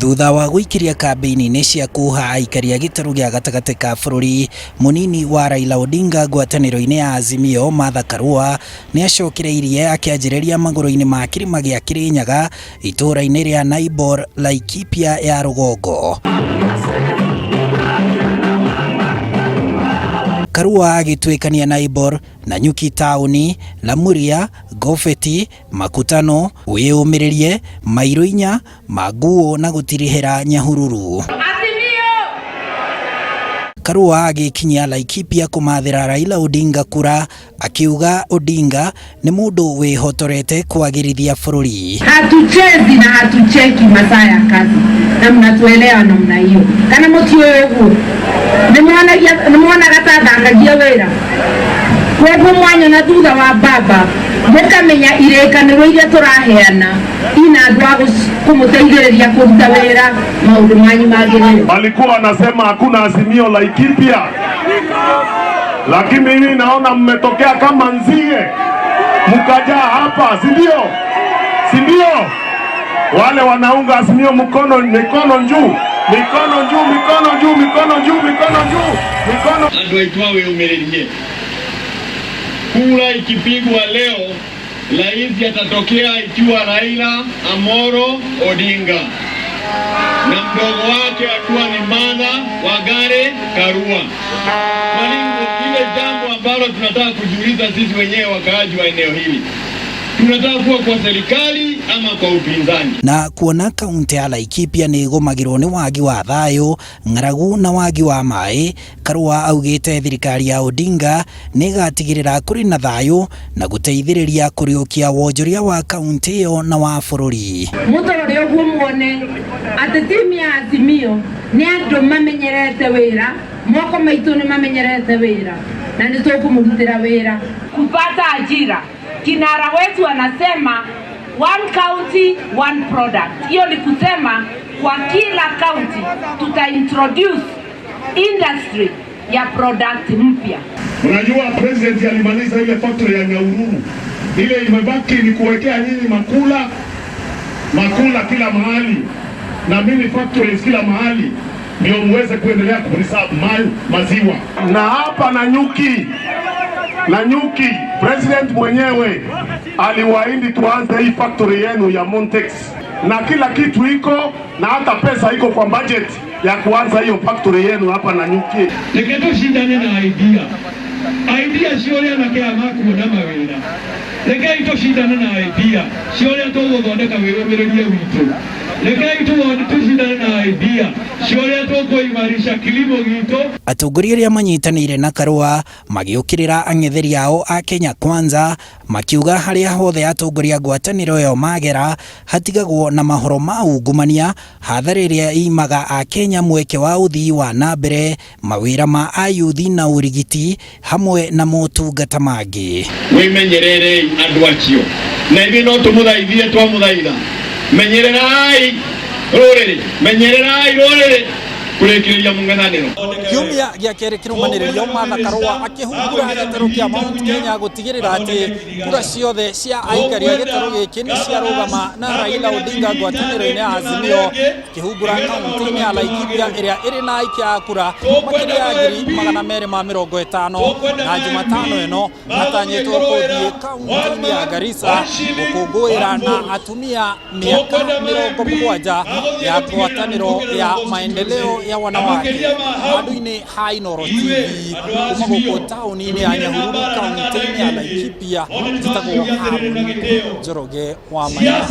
Thutha wa gũikĩria kambĩini-inĩ cia kuha aikari a gĩtarũ gĩa gatagatĩ ka bũrũri, mũnini wa Raila Odinga ngwatanĩro-inĩ ya Azimio Martha Karua nĩacokereirie akĩanjĩrĩria magũrũ-inĩ ma kĩrĩma gĩa Kĩrĩnyaga itũũra-inĩ rĩa Naibor, Laikipia ya rũgongo. Karua agĩtuĩkania Naibor, Nanyuki taũni, Lamuria, Ngobeti, Makutano, Wĩyũmĩrĩrie, Mairũ inya, Manguũ na gũtirihĩra Nyahururu. Karua agĩkinyia Laikipia kũmathĩra Raila Odinga kura, akiuga Odinga nĩ mũndũ wĩhotorete kwagĩrithia bũrũri. Hatuchezi na hatucheki masaa ya kazi, na mnatuelewa namna hiyo. Kana mũtiũĩ ũguo? Nĩmuonaga ta thakagia wĩra? Koguo mwanyona thutha wa baba mũkamenya irĩkanĩro iria tũraheana ina andũ a kũmũteithĩrĩria kũruta wĩra maũndũ manyu magĩrĩre. Walikuwa wanasema hakuna Azimio Laikipia, lakini mimi naona mmetokea kama nzige mkajaa hapa, si ndio? Si ndio? Wale wanaunga Azimio mkono, mikono juu, mikono juu, mikono juu, mikono juu, mikono juu, mikono. Andũ aitũ a wĩyũmĩrĩrie. Kura ikipigwa leo, rais atatokea ikiwa Raila Amolo Odinga na mdogo wake akiwa ni Martha Wangari Karua. Kwa hivyo ile jambo ambalo tunataka kujiuliza sisi wenyewe wakaaji wa eneo hili, tunataka kuwa kwa serikali ama kwa upinzani? Na kuona kaunti ya Laikipia nĩ ĩgũmagĩrwo nĩ wagi wa thayũ, ng'aragu na wagi wa maĩ, Karua augĩte thirikari ya Odinga nĩ ĩgatigĩrĩra kũrĩ na thayũ na gũteithĩrĩria kũriũkia wonjoria wa kaunti ĩyo na wa bũrũri. Mũtũrore ũguo muone atĩ timu ya Azimio nĩ andũ mamenyerete wĩra, moko maitũ nĩ mamenyerete wĩra na nĩ tũkũmũrutĩra wĩra kupata ajira. Kinara wetu anasema one county one product. Hiyo ni kusema kwa kila county tuta introduce industry ya product mpya. Unajua president alimaliza ile factory ya Nyahururu, ile imebaki ni kuwekea nyinyi makula makula kila mahali na mini factories kila mahali, ndio muweze kuendelea kupreserve maziwa. Na hapa Nanyuki, president mwenyewe aliwaahidi tuanze hii factory yenu ya Montex, na kila kitu iko na hata pesa iko kwa budget ya kuanza hiyo factory yenu hapa Nanyuki. Reke tucindane na idea, idea cia ũrĩa anake aya makuona mawĩra. Rekei tũcindane na idea cia ũrĩa tũgũthondeka wĩyũmĩrĩrie witũ. Rekei tũcindane na idea cia ũrĩa tũkũimarisha kilimo gitũ. Atongoria arĩa manyitanĩire na Karua magĩũkĩrĩra ang'etheri ao a Kenya Kwanza, makiuga harĩa hothe atongoria ngwatanĩro ĩyo magera hatigagwo na mahoro ma ungumania, hathara ĩrĩa imaga akenya mweke wa ũthii wa na mbere, mawĩra ma ayuthi na ũrigiti hamwe na motungata mangĩ. Wĩmenyererei andũ acio, na ithuĩ no tũmũthaithire, twamũthaitha, menyererai rũrĩrĩ, menyererai rũrĩrĩ kũrĩkĩrĩria mũng'ethanĩro. Kiumia gĩa kerĩ kĩrũmanĩrĩrio Martha Karua akĩhungura gĩtarũ kĩa Mount Kenya gũtigĩrĩra atĩ kura ciothe cia aikari a gĩtarũ gĩkĩ nĩ ciarũgama na Raila Odinga ngwatanĩro-inĩ ya Azimio, akĩhungura kaunti-inĩ ya Laikipia ĩrĩa ĩrĩ na aikia a kura makĩria ya 250,000, na Jumatano ĩno atanyĩtwo gũthiĩ kaunti-inĩ ya Garissa gũkũngũĩra na atumia mĩaka 70 ya ngwatanĩro ya maendeleo ya wanawake. Handũ-inĩ ha Inooro TV kuma gũkũ taũni-inĩ ya Nyahururu, kaunti-inĩ ya Laikipia, njĩtagwo Harũni Njoroge wa Maina.